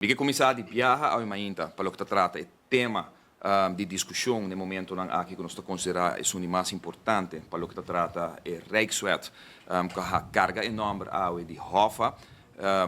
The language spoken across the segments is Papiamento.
Mi ke kuminsá di biaha awe mainta pa loke ta trata e tema di diskushon den momentonan aki ku nos ta konsiderá esun di mas importante pa loke ta trata e Rijkswet ku a karga e nòmber awe di Hoffa.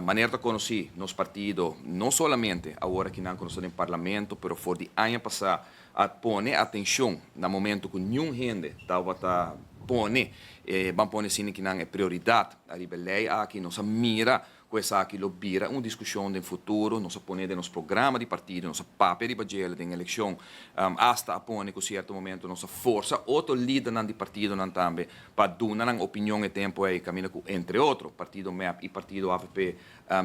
Manera ta konosí, nos partido no solamente awor akinan ku nos ta den Parlamento pero for di aña pasá a pone atenshon na momento ku niun hende tabata pone e ban pone asina kinan e prioridat ariba e lei aki. Nos a mira Ku esaki lo bira un diskushon den futuro. Nos a pone den nos programa di partido, nos a papia riba djele den elekshon, asta a pone ku sierto momento nos a forsa otro lidernan di partidonan tambe pa duna nan opinion e tempu ei kaminda ku entre otro partido mep i partido avp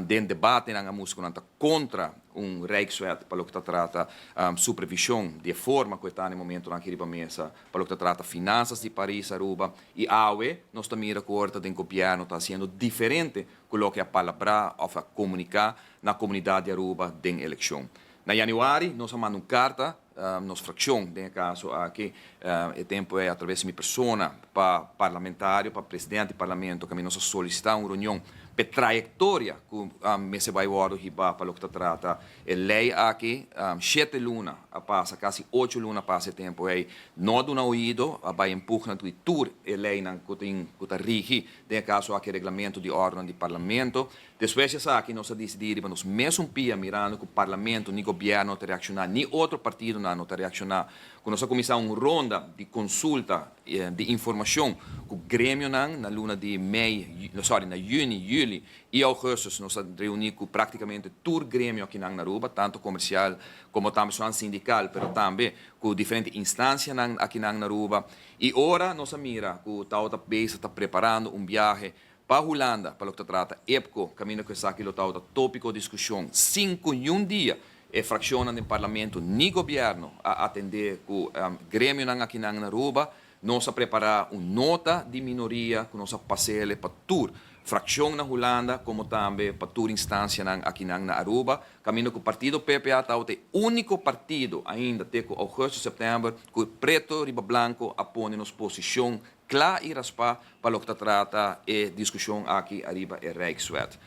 den debatenan a mustra ku nan ta kontra un Rijkswet pa loke ta trata supervishon di e forma ku e ta na e momentonan aki riba mesa pa loke ta trata finansas di Paris Aruba i awe nos ta mira ku ora ta den gobièrnu ta hasiendo diferente ku loke a palabrá òf a komuniká na komunidat di Aruba den elekshon. Na yanüari nos a manda un karta, nos frakshon den e kaso aki, e tempu ei atraves di mi persona, pa parlamentario, pa presidente di parlamento, kaminda nos a solisitá un reunion p'e trayektoria ku mester bai wòrdu hibá pa loke ta trata e lei aki. Shete luna a pasa, kasi ocho luna a pasa e tempu ei, no a duna oido, a bai en pugna di tur e leinan ku tin ku ta rigi Den e kaso aki reglamento di òrdenan di Parlamento. Despues di esaki nos a disidí riba nos mesun pia mirando ku Parlamento ni gobièrnu no ta reakshoná ni otro partidonan no ta reakshoná ku nos a kuminsá un ronda di konsulta di informashon ku gremionan na luna di mei sorry na yüni, yüli i ougùstus nos a reuní ku praktikamente tur gremio akinan na Aruba tantu komersial komo tambe esnan sindikal pero tambe ku diferente instansianan akinan na Aruba. I ora nos a mira ku tabata bezig ta preparando un biahe pa Hulanda pa loke ta trata EPCO, kaminda ku esaki lo tabata tópiko diskushon sin ku niun dia e frakshonnan den parlamento ni gobièrnu a atendé ku gremionan akinan na Aruba, nos a prepará un nota di minoria ku nos a pas'ele pa tur frakshon na Hulanda komo tambe pa tur instansianan akinan na Aruba. Kaminda ku partido PPA tabata e úniko partido ainda te ku ougùstus, sèptèmber ku preto riba blanko a pone nos posishon kla i raspá pa loke ta trata e diskushon aki ariba e Rijkswet.